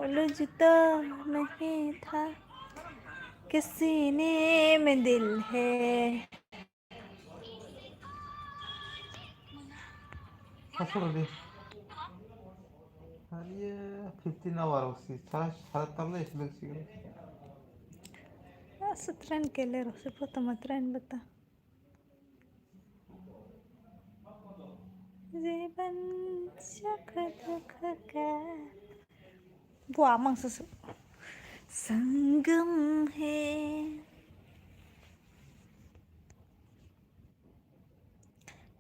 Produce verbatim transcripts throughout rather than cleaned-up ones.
बोलो जुदा नहीं था, किसी ने में दिल है। Hasoro de. Ariye fifteen hour osi. Sara sara tamle islek sigin. Asa train kele ro se photo ma train bata. Jiban sukh dukh ka Bua mang susu. Sangam hai.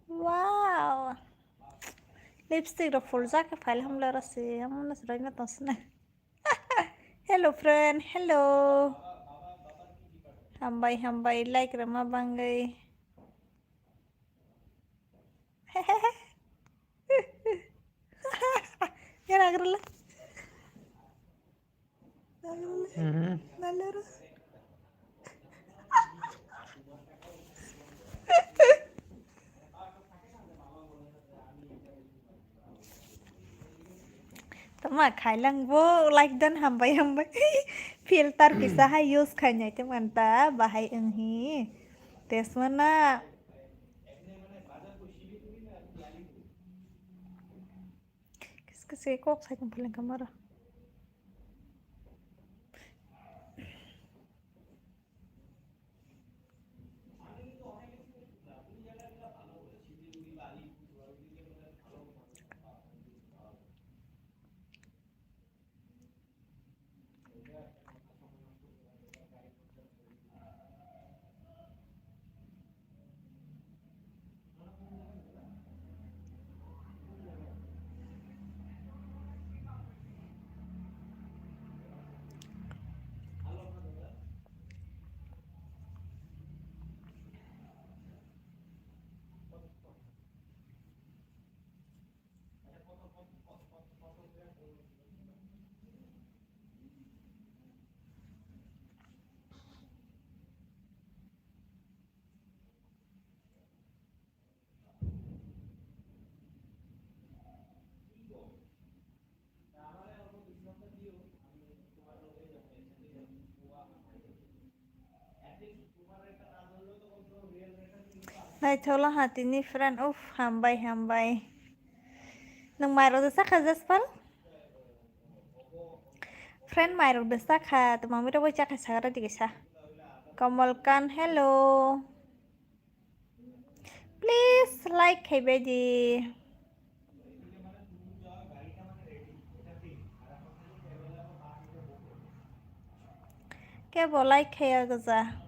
Wow. Lipstick rok fuljak khe phaile hamle rasi, amo no swraima tong sina. Hello friend, hello. Hambai, hambai, like rema bangwi. Yana agrala. Mhm. Nalero. Tama khailang bo like dan hambai hambai. Filter kisa hai use khainai te manta bahai wnghi. Tesmana. Kis kis kok sai tong phaleng kamara. Naithokla ha tini friend, uff, hambai, hambai. Nwng mairok de sakha, Jaspal? Friend, mairok de sakha, to mami rok bai chakha sagra digi sa. Kamal Khan, hello. Please like khaibai di. Kebo like khaiya gwja.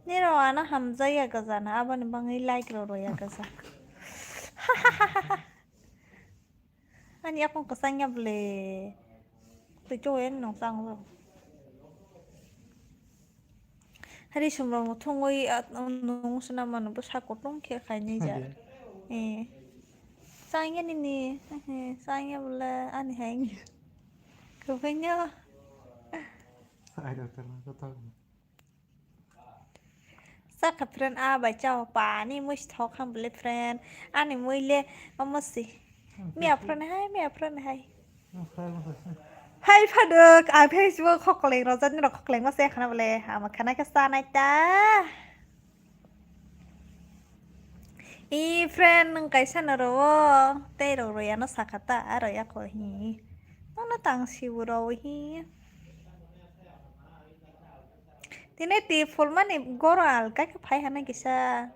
Nirok ano hamjakya gwja na, aboni bagwi like rok rwya gwja. Ani yakung kwchangya bwle. Twi choya nung chang bo. Hari sumrok no thungwi, ah, nung swnam mano bwsa kutung khe khainai ja. Hadi. Eh. Changya nini, eh, changya bwle ani hai. Kwbangya. Ai da tala kotha. Sakha friend, a bai chao pani mui thok ham bwle friend. Ani mui le omo si. Miya friend hai, miya friend hai. Hai phaduk, ang Facebook khokleng rojak ni rok khokleng ma se khana bwle. Ama khana khe sanai ta. I friend, nwng kaisa no rwo, tei rok rwi ano sakha ta, aro yako hi. Nono tang sibu rwo hi. Tini ti phulmani goro alka khe phai hana kisa.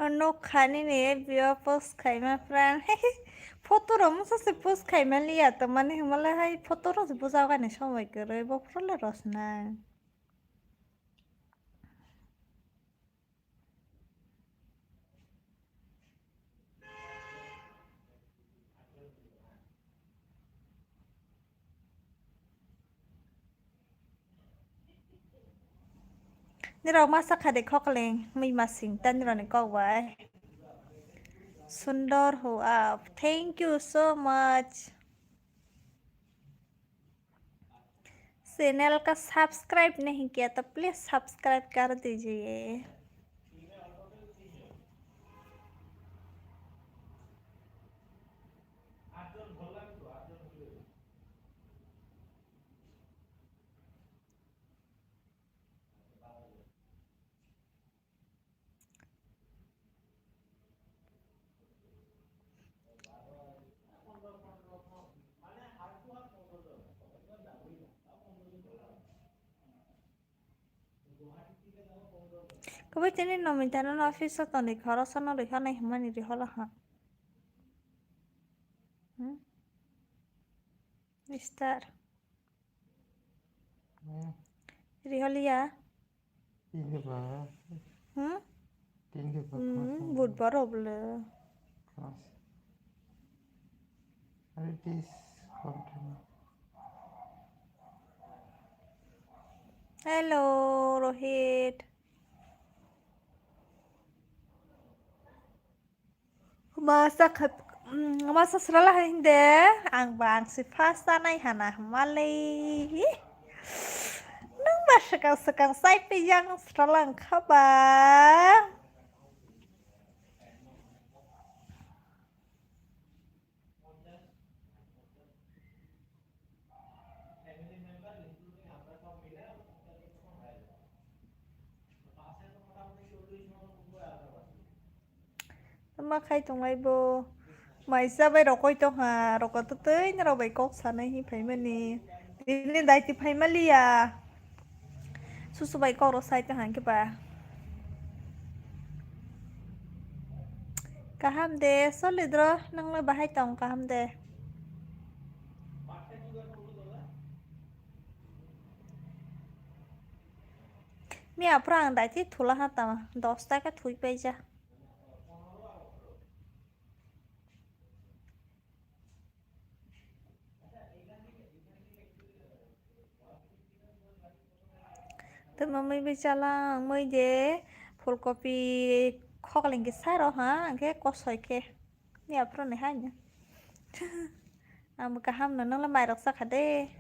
Nokha nini F B o post khaima friend. Photo rok masa se post khai maliya, to mani himala hai photo rok se bujao gani somoi kwrwi, bophuru le rosna. Nirok masa kha de khokleng, mui masing ta nirok ni kok bai. Sundor ho up. Thank you so much. Channel ka subscribe nahi kiya to please subscribe kar dijiye. Kwbui tini Nomita no office o toni khoroksa no rihornai hwnmani rihoro ha. Hmm? Mister. Hmm. Riholiya. Tini ba. Hmm? Tini ba. Hmm, khoroksa. Budbar oblo. Khoroksa. Are this content. Hello, Rohit. Masa khat, mm, masa srala hai hinde, ang ba ang si first sanai hana hmale. Nung ba swkang swkang sai pe yang srala ang kha ba. Ma khai tonglai bo. Maisa bai rokoi tongha, rokotwtwi norok bai kok sanai hi phaimani. Tini daiti phaimaliya. Susu bai kok rok sai tongha hwnkhe ba. Kaham de, solidro, nangno bahai tong kaham de. Miya phra ang daiti thula ha tama, dos taka thui paija. Tei mamui bai chala ang mui de phulkopi khokleng kisa rw ha, hwnkhe kosoi khe. Ni aphuru ni hai no. Ang bo kaham no, nung le mairok cha kha de.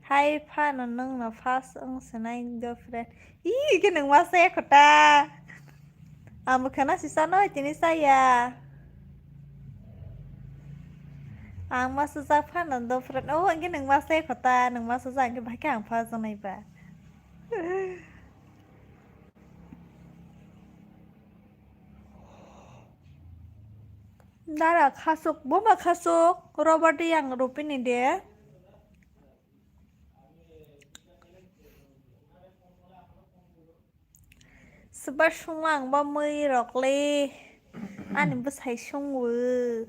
Hai phano nung no first wng sinai girlfriend. Ih, khe nung ma se khota. Ang bo khana si chano tini chaya. Ang ma sujak phano girlfriend. Oh, hwnkhe nung ma se khota, nung ma sujak hwnkhe bahai khe ang first wngnai ba. Dara khasuk, buma khasuk, Robert yang rupini de. Swbar sungma ang ba mui rok le, ani bwsai sungwi.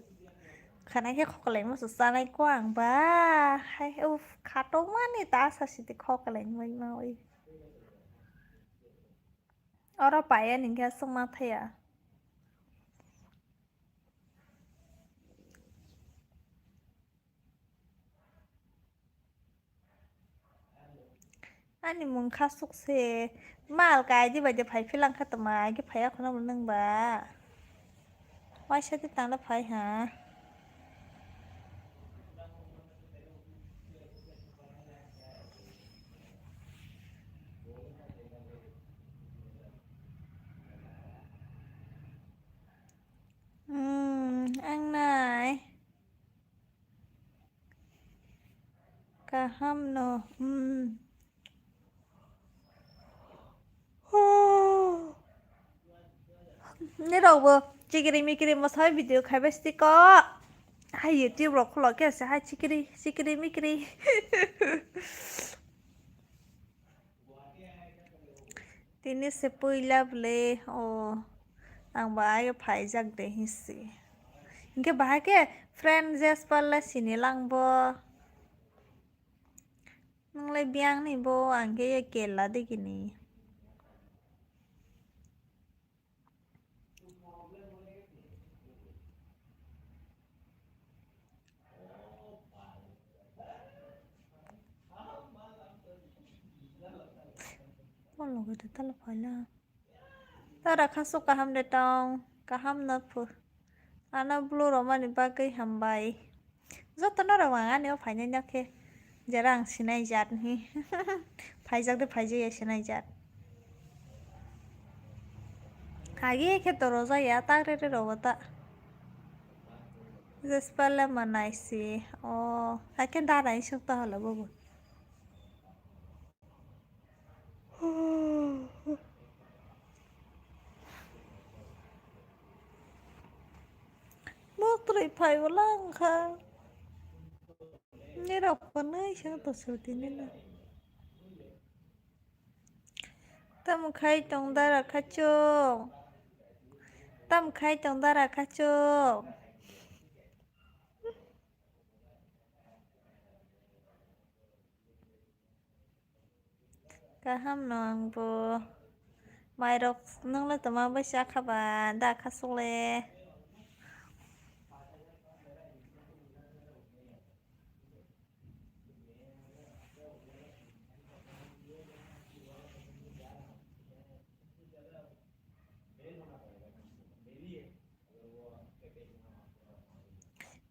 Khana khe khoklai musu chanai ko ang ba. Hai, uff, khatok mani ta sa sidi khoklai mui ma oi. Oro paya ni khe aswk ma thaya. Ani mung khasuk se mal kai di bai de phai philang kha tama agi phai akhuna bo nang ba. Waisa di tangda phai ha. Hmm, ang nai. Kaham no. Hmm. Nirok bo chikiri mikiri mosa video khaibai siko. Hai YouTube rok khulok khe se hai chikiri, chikiri mikiri. Tini se puila bwle o ang bo ayo phaijak de hinsi. Hingke bahai ke friend Jasper le sini lang bo. Nung le biyang ni bo, ang ke ye kela de gini. Bo loge de tala phaila. Tara khasuk kaham de tong, kaham no phu. Ano blue romani bagwi hambai. Jotono rwmang ani o phainai no khe. Jera ang sinai jat ni. Phaijak de phaijak ya sinai jat. Agi khe to roja ya tak re re robo ta. Jasper le manai si. O, hakhe dara isuk ta hala bobo. Moktroi phaibo lang kha. Nirok kwnwi se to sotini na. Tamo khai tong dara khacho. Tamo khai tong dara khacho. Kaham no ang bo. Mairok nung le toma bai cha kha ba, da khasuk le.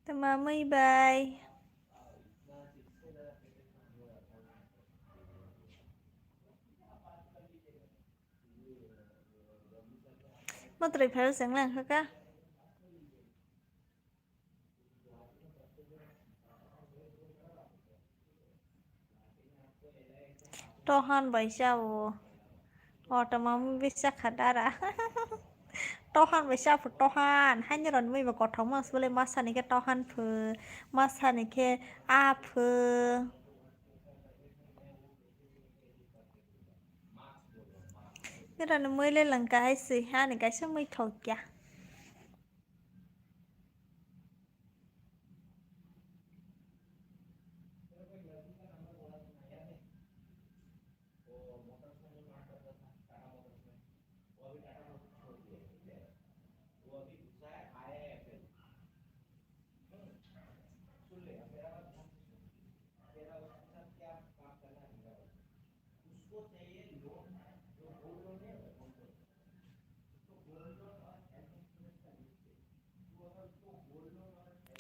Tama mui bai. Motri phai se wnglang kha ka. Tohan bai cha o. O tama mui bai cha kha dara. Tohan bai cha phu tohan. Haini ron mui ba kothok ma sibole masa ni khe tohan phu. Masa ni khe a phu. Nirani mui le langka hai swi, ani kaisa mui thok ya.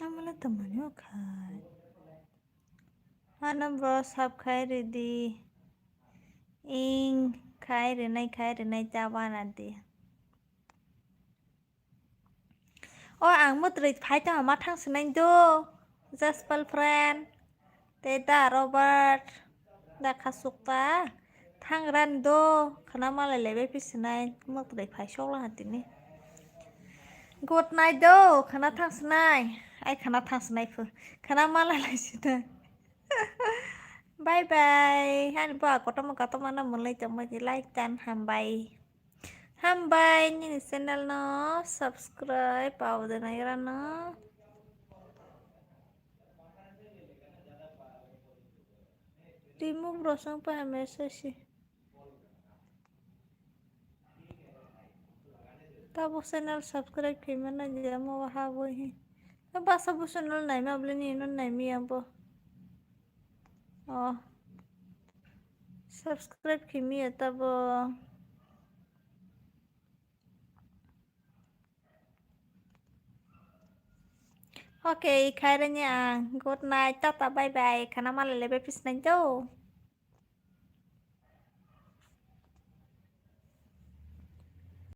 Amala tongmani o khai. Ano bro sab khai ridi. Ing khai rinai khai rinai cha bana di. O ang motri phai tong ma thang sinai do. Jaspal friend. Tei da Robert, da khasukta, thangrani do, khana malai laibai phi sinai, motri phai sokla ha tini. Good night do, khana thang sinai, ai khana thang sinai phu, khana malai lai sinai. Bye bye, hani bo kotorma kotorma no mwlai tongma di like tan hambai. Hambai nini channel no subscribe pao de nai rano. Remove rosong pa hamya sasi. Tabuk channel subscribe khaimana jamo haboi hi. Basa bo channel naima bole ni no naimi abo. Oh. Subscribe khaimya tabo. Okay, khairani ang. Good night, tata, bye bye. Khana malai lebe pis nai do.